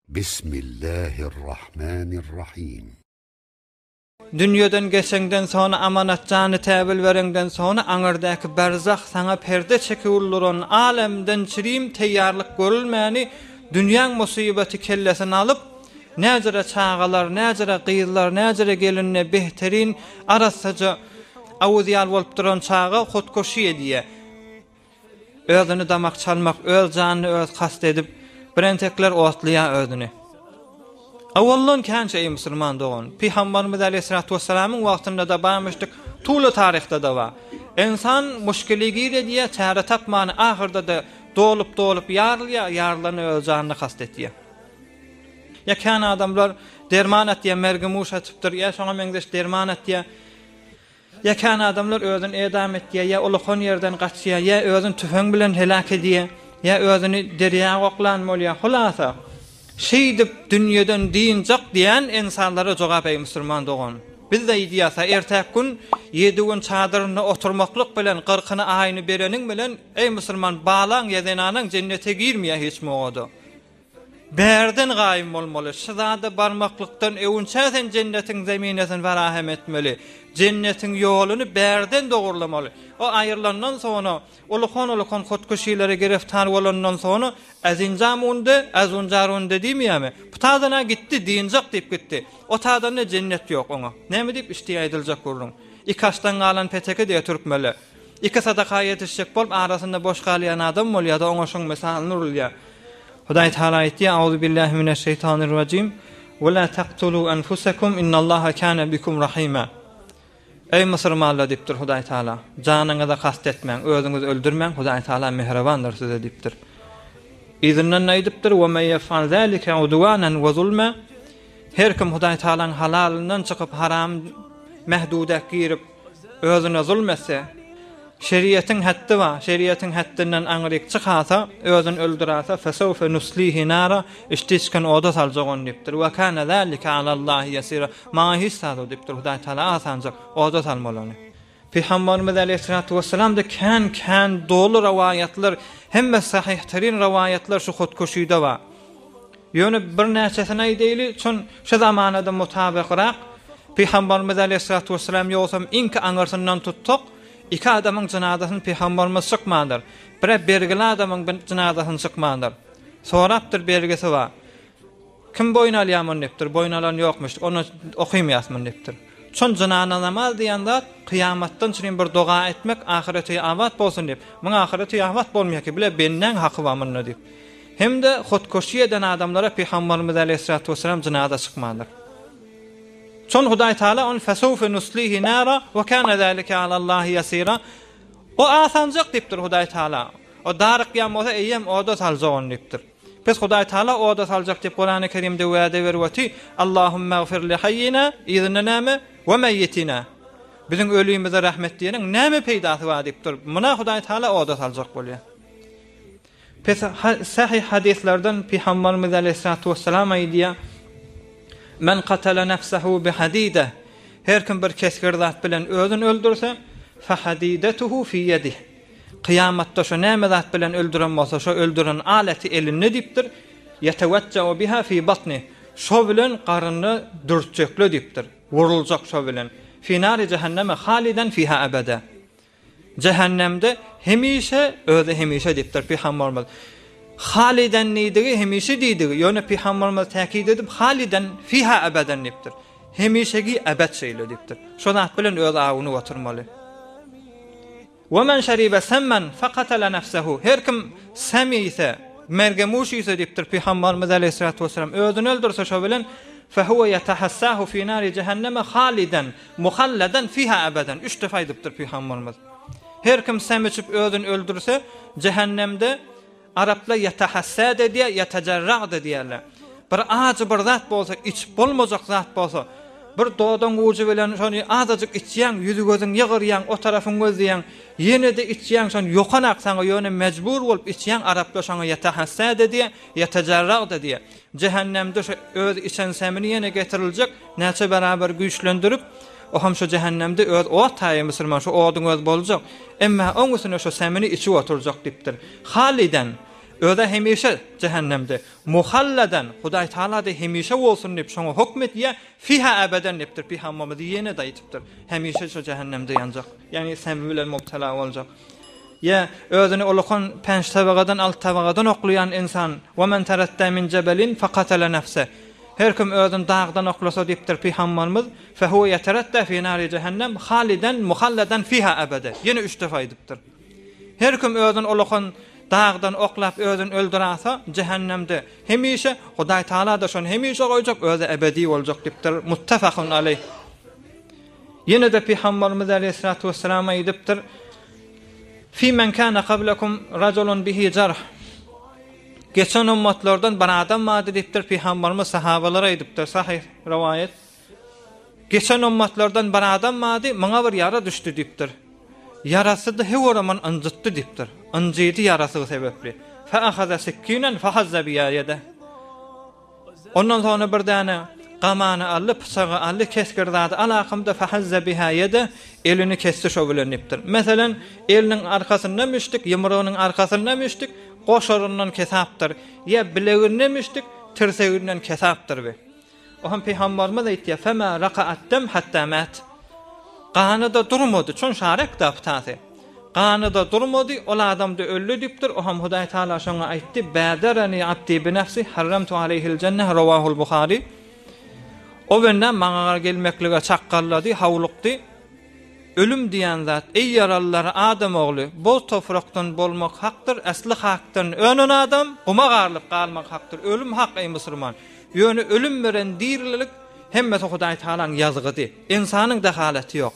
Bismillahirrahmanirrahim. Dünýeden geçeňden soňra amanat jany täwil bereňden soňra aňyrdaky berzah saňa perde çekigul duran alemden çirim teýýarlyk görülmäni dünýäň musybaty kellesine alyp näjere çagalar näjere gyzlar näjere gelinne behterin arassaja awuz ýaly bolup duran çaga hutkoşi edýä. Özüni damak çalmak, öz janyny öz kast edip, birentekler otlaýar özüni. Awaldan känçe eý musulman dogan, Pygambarymyz aleýhissalatu wessalamyň wagtynda-da barmyşdyk, tuly taryhda-da bar. Ynsan muşkili gir edýär, çäre tapmany ahyrda-da dolup-dolup ýarylýar, ýarylanda öz janyny kast etýär. Ýa kän adamlar derman atýar, mergimuş atypdyr, ýa şoňa meňzeş derman atýar. Ýa kän adamlar özüni edam etýär, ýa ulakan ýerden gaçýar, ýa özüni tüfeň bilen heläk edýär, ýa özüni derýa oklan bolýar. Hulasa, şeýdip dünýeden dynjak diýen ynsanlara jogap eý musulman dogan. Biz-de aýdýas-a, ertäki gün ýedi gün çadyrynda oturmaklyk bilen gyrkyny aýyny bereniň bilen, eý musulman, balaň ýa zenanaň jennete girmeýär hiç mogada. Bärden gaýym bolmaly. Şu zada barmaklykdan öwünçä sen jennetiň zeminesini ferahem etmeli. Jennetiň ýoluny bärden dogurlamaly. O aýrylandan soňra, ulukan-ulukan hutkusylere giriftar bolandan soňra, Äzinja munde, äzunja runde diýmeýärmi? Bu tadan-a gitdi, dynjak diýip gitdi. O tadan-da jennet ýok oňa. Näme diýip içdi aýdyljak gürrüň. Ikaşdan galan peteke diýýär türkmenler. Iki sadaka ýetişjek bolup arasynda boş galýan adam bolýar-da oňa şoň mysalyny urulýar. Hudaý Tagala aýtýar, Auzu billahi mineşşeýtanirrajim, Ve la taktulu enfusekum innallaha kana bikum rahima. Eý musurmanlar diýipdir Hudaý Tagala, janyňyza kast etmäň, özüňizi öldürmäň, Hudaý Tagala mähribandyr size diýipdir. Yzyndan aýdypdyr, Ve men yef'al zalike udwanan ve zulma. Her kim Hudaý Tagalaň halalyndan çykyp haram mähdudä girip, Özüne zulm etse, şeriýetiň hetdi bar, şeriýetiň hetdinden aňryk çykasa, özüni öldürase, fesewfe nuslihi nara, içdi içgin oda saljak ony diýipdir. We kâne zâlike alallâhi ýesîra, maňa hiç zat o diýipdir, Hudaý Tagala asanjak, oda salmaly ony. Pygamberimiz aleýhissalatu wessalamda kän-kän doly rowaýatlar, hemme sahyhteryn rowaýatlar şu hutkushyda bar. Ýöne birnäçesini aýdaýly, çün şu zamanada mutabykrak, Pygamberimiz aleýhissalatu wessalam ýogsam iňki aňyrsyndan tutsak, iki adamyň jynazasyny Pygamberimiz çykmandyr. Birä bergili adamyň jynazasyny çykmandyr. Sorapdyr bergisi bar. Kim boýun alýar muny diýipdir. Boýun alan ýokmyş. Onda okymýas muny diýipdir. Çün jynana namaz diýen zat kyýamatdan çürin bir doga etmek ahyreti abat bolsun diýip. Muň ahyreti abat bolmaýar ki bile bendäň haky bar munda diýip. Hem-de hutkoşi eden adamlara Pygamberimiz aleýhissalatu wessalam jynaza çykmandyr. Şon Hudaý Taala ony fesewfe nuslihi nara we kana zalike alallahi ýesira. O asanjak diýipdir Hudaý Taala. O darykýan bolsa eýýäm oda saljak ony diýipdir. Pes Hudaý Taala oda saljak diýip Kurany Kerimde wade berip oty, Allahumma gfir li hayyina, yzynda näme? We meýyitina. Biziň ölimize rahmet diýeniň näme peýdasy bar diýipdir. Muna Hudaý Taala oda saljak bolýar. Pes sahyh hadyslardan Pygamberimiz aleýhissalatu wessalam aýdýar, Men katala nefsehu bi hadide, Her kim bir kesgir zat bilen özüni öldürse, fe hadidetuhu fi ýedih. Kyýamatda şo näme zat bilen öldüren bolsa, şo öldüren aleti elinde diýipdir, ýetewetjeu biha fi batnih. Şo bilen garynyna dürtjekle diýipdir, wuruljak şo bilen. Fi nari jehenneme haliden fiha ebede. Jähennemde hemişe, özi hemişe diýipdir Pygamberimiz. Haliden diýdigi hemişe diýdigi, ýöne Pygamberimiz täkit edip haliden fiha ebeden diýipdir. Hemişegi ebet şeýle diýipdir. Şo zat bilen öz awuny oturmaly. We men şeribe semmen fekatele nefsehu. Her kim sem iýse, mergemuş iýse diýipdir Pygamberimiz aleýhissalatu wessalam, özüni öldürse şo bilen fehuwe ýetehassahu fi nari jehenneme haliden Muhalladan fiha ebeden, üç defa aýdypdyr pygamberimiz. Her kim sem içip özüni öldürse, jähennemde, araplar ýetahassad edýär, ýetajarrag-da diýýärler. Bir ajy bir zat bolsa, içip bolmajak zat bolsa, bir dodagyň ujy bilen şony azajyk içýäň, ýüzi-gözüň ýygyrýaň, o tarapyňy gözleýäň, ýene-de içýäň, şony ýokanak saňa, ýöne mejbur bolup içýäň, araplar şoňa ýetahassad edýär, ýetajarrag-da diýýär. Jähennemde şu öz içen semini ýene getiriljek, näçe beraber güýçlendirip, o hem şu jähennemde öz ot taýy musulman şu oduň özi boljak. Emma oň üstüne şu semini içip oturjak diýipdir. Haliden. Öz-ä hemişe jähennemde. Muhalladan, Hudaý Tagala-da hemişe bolsun diýip şoňa hokm edýär, fiha ebeden diýipdir Pygamberimiz ýene-de aýdypdyr. Hemişe şo jähennemde ýanjak. Ýagny semi bilen mubtela boljak. Ýa özüni ulakan pänç tabagadan alt tabagadan oklaýan ynsan, Wa men terettä min jebelin fekatele nefse. Her kim özüni dagdan oklasa diýipdir Pygamberimiz, fehuwe ýeterettä fi nari jehennem haliden muhalladan fiha ebede. Ýene üç defa aýdypdyr. Her kim özüni ulakan dagdan oklap özüni öldürasa, jähennemde hemişe, Hudaý Tagala-da şony hemişe goýjak, özi ebedi boljak diýipdir. Muttefakun aleýh. Ýene-de Pygamberimiz aleýhissalatu wessalam aýdypdyr, Fi men kana qablakum rajulun bihi jarh. Geçen ummatlardan bir adam bardy diýipdir, Pygamberimiz sahabalara aýdypdyr, sahyh rowaýat. Geçen ummatlardan bir adam bardy, muňa bir ýara düşdi diýipdir. Ýarasy-da höwür-aman ynjytdy diýipdir. Ynjydy ýarasygy sebäpli. Fe ahaza sikkinen fahazza biha ýede. Ondan soňra bir däne gamany aldy, pyçagy aldy, kesgir zady alakymda fahazza biha ýede, elini kesdi şo bilen diýipdir. Meselem, eliniň arkasynda müşdik, ýumrugynyň arkasynda müşdik, goşaryndan kesapdyr. Ýa bileginde müşdik, tirseginden kesapdyr bi. Ohm Pygambarymyz aýtýar, Fema raka'at-dem hatta mat. Gany-da durmady, çün şarek-da ptasy. Gany-da durmady, ol adam-da öldi diýipdir. Ohm Hudaý Tagala şoňa aýtdy, Bädereni abdi bi nefsi, harramtu aleýhil jenneh, Rawahul Buhary. O bendäm maňa gelmeklige çakgallady, hawlukdy. Ölüm diýen zat, eý ýaralylar, adam ogly, boz toprakdan bolmak hakdyr, äsli hakdan önen adam, guma garylyp galmak hakdyr. Ölüm hak, eý musulman. Ýöne ölüm beren dirilik hemmesi Hudaý Tagalaň ýazgydy. Ynsanyň dehalaty ýok.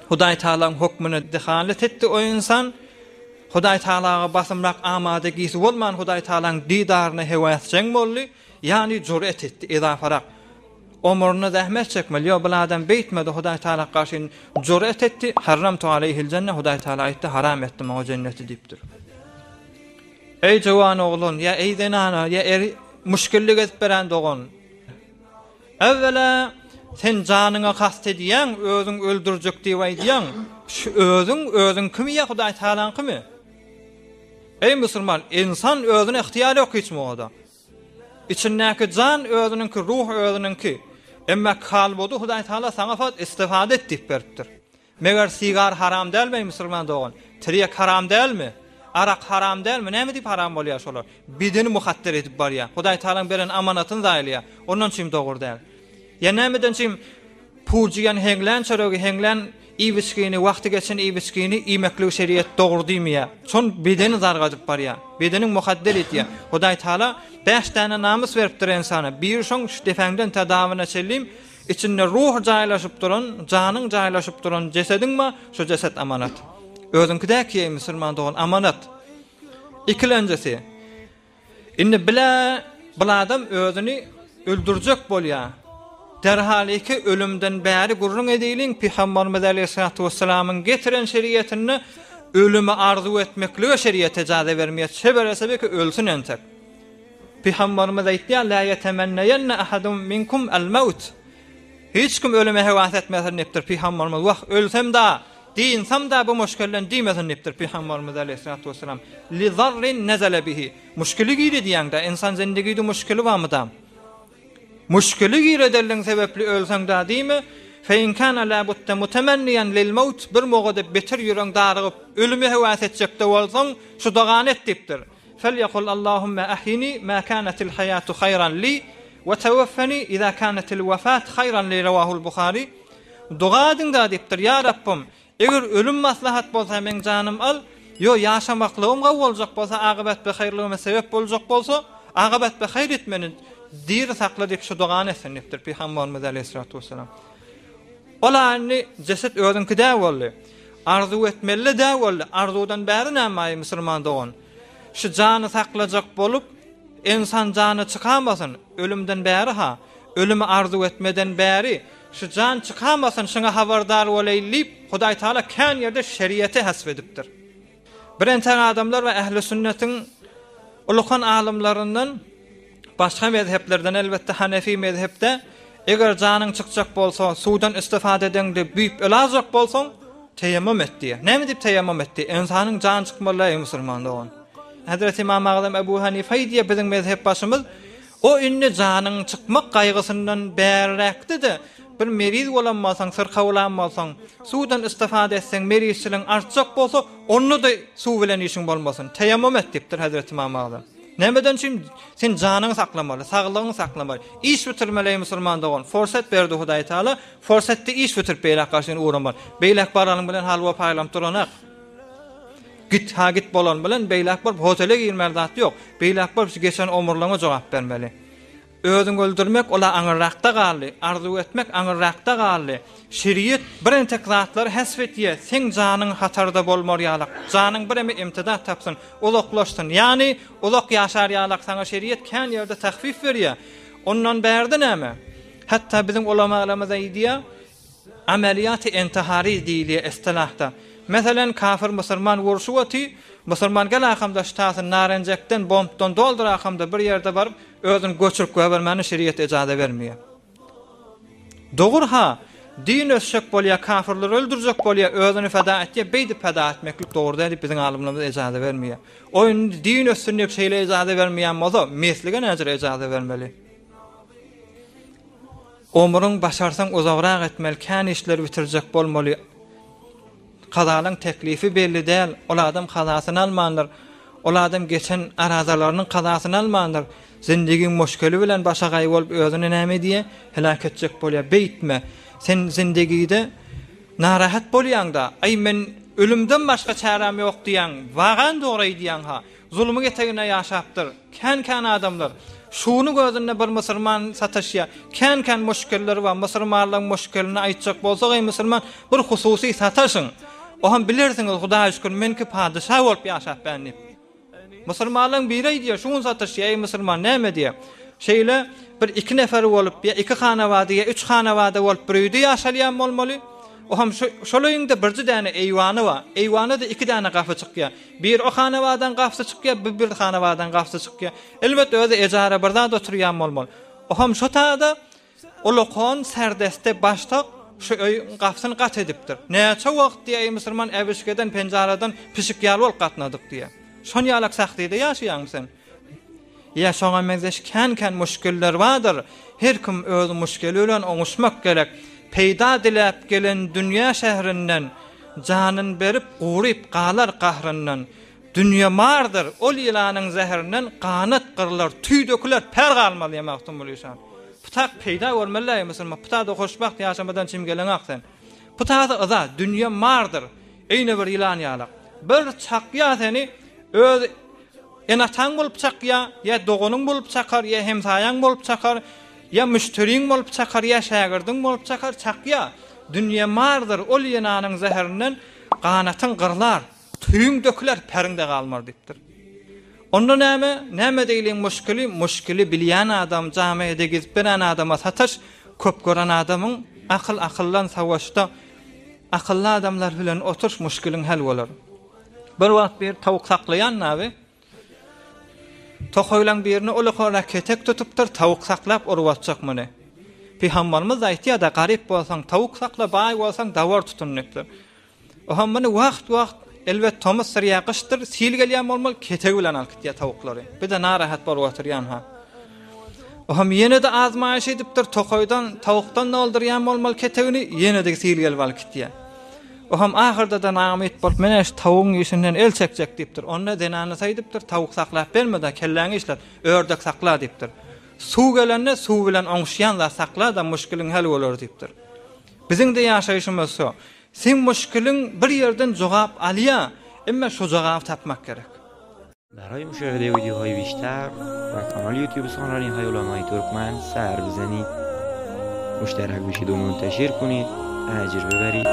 Hudaý Tagalaň hökmüne dehalat etdi o ynsan. Hudaý Tagalaga basymrak amada gisi bolman Hudaý Tagalaň didaryna hewesjeň boldy. Ýagny jüret etdi, ezaparak. Omruna zähmet çekmeli. Ýok, bul adam beýtmedi, Hudaý Tagala garşy jüret etdi. Harramtu aleýhil jenne, Hudaý Tagala aýtdy, haram etdim oňa jenneti diýipdir. Eý juwan oglan, ýa eý zenana, ýa eri muşkillik edip beren dogan! Äwwela, sen janyňa kast edýäň, özüň öldürjek diýip aýdýaň. Şu özüň, özüňkimi ýa Hudaý Tagalaňkymy? Eý musulman, ynsan özüne ygtyýary ýok hiç muňada. Içindäki jan özüniňki, ruh özüniňki. Emma kalbody Hudaý Tagala saňa fat istifade et diýip beripdir. Meger sigar haram dälmi eý musulman dogan? Tirýek haram dälmi? Arak haram dälmi? Näme diýip haram bolýar şolar? Bedeni muhatder edip barýar. Hudaý Tagalaň beren amanatyny zaýalaýar. Ondan çym dogry däl. Ýa nämeden çym pujiýan heňlän çöregi, heňlän iýip-içgini, wagty geçen iýip-içgini iýmekligi şeriat dogry diýmeýär. Şon bedeni zargadyp barýar. Bedeniň muhatder edýär. Hudaý Tagala bäş däne namys beripdir ynsana. Biri şoň şu depäňden tä dabyna çenlim Içinde ruh jaýlaşyp duran, janyň jaýlaşyp duran jesediň bar, şo jeset amanat. Özüňki däki eý musulman dogan, amanat. Ikilenjisi, indi bile bir adam özüni öldürjek bolýar. Derhal iki ölümden bäri gürrüň edeýliň, Pygamberimiz aleýhissalatu wessalamyň getiren şeriýetinde ölümi arzuw etmeklige şeriýet ejaza bermeýär. Çeberese beki ölsün entek. Pygamberimiz aýtýar, Lâ ýetemenneýenne ahadun minkum el-mewt. Hiç kim ölüme hewas etmesin diýipdir Pygamberimiz. Wah, ölsem-da, dynsam-da bu muşkilden diýmesin diýipdir Pygamberimiz aleýhissalatu wessalam. Li zarrin nezele bihi. Muşkili giri diýýäň-dä, ynsan zendigide muşkili bar mydam. Muşkili giredenligiň sebäpli ölseň-dä diýme, Fe in kana lâ budde mutemenniýen lil mewt, bir mogada beter ýüregiň darygyp, ölüme hewas etjek-de bolsaň, şu dogany et diýipdir. Felýekul Allahümme ahyni ma kânetil haýatu haýran li we teweffeni iza kânetil wefat haýran li Rawahul Buhary Doga ediň-dä diýipdir, Ýa Rabbym, eger ölüm maslahat bolsa meň janym al, ýo ýaşamaklygym gowy boljak bolsa agybat behaýrlygyma sebep boljak bolsa, agybat behaýr et meni, diri sakla diýip şu dogany etsin diýipdir Pygamberimiz aleýhissalatu wessalam. Ol-a indi jeset özüňki däl boldy. Arzuw etmeli-de däl boldy. Arzuwdan bäri näme-aý musulman dogan? Şu jany saklajak bolup, ynsan jany çykamasyn, ölümden bäri-ha, ölümi arzuw etmeden bäri, şu jan çykamasyn, şuňa habardar bolaýyn diýip, Hudaý Tagala kän ýerde şeriýeti hasp edipdir. Bir entek adamlar we ähli sünnetiň ulukan alymlaryndan başga mezheplerden elbetde hanefi mezhepde eger janyň çykjak bolsa suwdan istifade edeňde büyüp ölajak bolsaň teýemmum et diýýär. Näme diýip teýemmum et diýýär? Ynsanyň jany çykmaly eý musulman dogan. Hezreti Ymam Agzam Ebu Hanife aýdýar, biziň mezhep başymyz, O indi janyň çykmak gaýgysyndan bäriräkde-de, bir meriz bolan bolsaň, syrkawlan bolsaň, suwdan istifada etseň, merizçiligiň artjak bolsa, onda-da suw bilen işiň bolmasyn. Teýemmum et diýipdir Hezreti Ymam Agzam. Nämeden üçin? Sen janyňy saklamaly, saglygyňy saklamaly. Iş bitirmeli eý musulman dogan. Forsat berdi Hudaý Taala. Forsatda iş bitirip beýläk garşyny ugramaly. Beýläk baranyň bilen halwa paýlanyp duranak. Git ha git bolan bilen beýläk baryp hotele girmeli zat ýok. Beýläk baryp şu geçen omurlaňa jogap bermeli. Özüňi öldürmek ola aňyrrakda galdy, arzuw etmek aňyrrakda galdy. Şeriýet bir entek zatlary häsp etýä, seň janyň hatarda bolmar ýalak, janyň bireme imtidat tapsyn, uzaklaşsyn, ýagny uzak ýaşar ýalak saňa şeriýet kän ýerde tahfif berýä. Ondan bärde näme? Hatda biziň ulamalarymyz aýdýa, Ameliýaty entihary diýilýär istilahda. Meselen, kafir musurman urşup oty, musurman gel akamda ştasyny narenjekden, bombdan doldur akamda bir ýerde baryp özüni göçürip goýbermäne şeriýet ejaza bermeýär. Dogur ha, din ösjek bolýar, kafirleri öldürjek bolýar, özüni feda etýär, beýdip feda etmeklik dogry däl diýip biziň alymlarymyz ejaza bermeýär. O indi din össün diýip şeýle ejaza bermeýän bolsa, meslige näjür ejaza bermeli? Ömrüň başarsaň uzagrak etmeli, kän işleri bitirjek bolmaly. Kazalyň teklifi belli däl, ol adam kazasyny almandyr. Ol adam geçen arazalarynyň kazasyny almandyr. Zindigiň muşkeli bilen başagaý bolup özüni näme edýär? Heläk etjek bolýar. Beýtme. Sen zindigide narahat bolýaňda, aý men ölümden başga çäräm ýok diýýäň, wagan dogry aýdýaň-ha. Zulumyň eteginde ýaşapdyr. Kän-kän adamlar. Şuny gözünde bir musurman sataşýar. Kän-kän muşkilleri bar. Musurmanlaryň muşkilini aýtjak bolsak, eý musurman, bir hususy sataşyň. Oham bilersiňiz, Hudaýa şükür, menki padyşa bolup ýaşap bän diýip. Musurmanlaryň biri aýdýar, şu gün sataşýar, eý musurman, näme diýýär. Şeýle bir iki nefer bolup, ýa iki hanabada, ýa üç hanabada bolup bir öýde ýaşalýan bolmaly. Oham şu şol öýüňde birji däne eýwany bar. Eýwana-da iki däne gapy çykýar. Bir o hanabadan gapsy çykýar, bu bir hanabadan gapsy çykýar. Elbet özi ejara bir zat oturýan bolmaly. Oham şo tada ulakan serdeste başdak şu öýüň gapsyny gat edipdir. Näçe wagt diýýär, eý musulman äwişgeden, penjaradan pişik ýaly bolup gatnadyk diýýär. Şon ýalak sahdyda ýaşaýaňmy sen? Ýa şoňa meňzeş kän-kän muşkiller bardyr. Her kim öz muşkeli bilen oňuşmak gerek. Peýda diläp gelen dünýä şährinden, Janyn berip, guryp galar gahryndan. Dünýe mardyr, ol ýylanyň zährinden Ganat gyrylar, tüý döküler, per galmaz diýýär Magtymguly şa. Putak peýda görmeli-dä, musulman, putada hoşbagt ýaşamadan çem geleňok sen. Putasy yza, dünýe mardyr, eýne bir ýylan ýalak. Bir çakýar seni, öz Ene-ataň bolup çakýar, ýa doganyň bolup çakar, ýa hemsaýaň bolup çakar, ýa müşderiň bolup çakar, ýa şägirdiň bolup çakar, çakýar. Dünýe mardyr, ol ýenanyň zäherinden ganatyň gyrlar, tüýüň döküler, periň-de galmar diýipdir. Onda näme? Näme diýliň muşkili? Muşkili bilýän adam, jamiýede gezip beren adama sataş, köp gören adamyň akyl akyldan savaşda akylly adamlar bilen otuş muşkiliň hal bolar. Bir wagt bir towuk saklaýan nabi tokaýlaň birine uly-kora ketek tutupdyr, towuk saklap urup atjak muny. Pygambarymyz aýtýar-da, garyp bolsaň towuk sakla, baý bolsaň dawar tutun diýipdir. Oham muny wagt-wagt, elbet tomusdyr ýa gyşdyr, sil gelýän bolmaly, ketegi bilen alyp gitýär towuklary. Bir-de narahat bolup oturýan-ha. Ohm ýene-de azmaýyş edipdir, tokaýdan, towukdan doldurýan bolmaly ketegini, ýene-de sil gelip alyp gitýär. Ohm ahyrda-da naumyt bolup, Men-ä şu towugyň işinden el çekjek diýipdir. Onda zenanasy aýdypdyr, Towuk saklap berme-de, kelläňi işlet, ördek sakla diýipdir. Suw gelende suw bilen oňuşýan zat sakla-da, muşkiliň hal bolar diýipdir. Biziň-de ýaşaýşymyz şo. Seň muşkiliň bir ýerden jogap alýa, emme şo jogaby tapmak gerek. برای مشاهده ویدیوهای بیشتر و کانال یوتیوب سخنرانی های علمای ترکمن سر بزنید مشترک بشید و منتشر کنید اجر ببرید.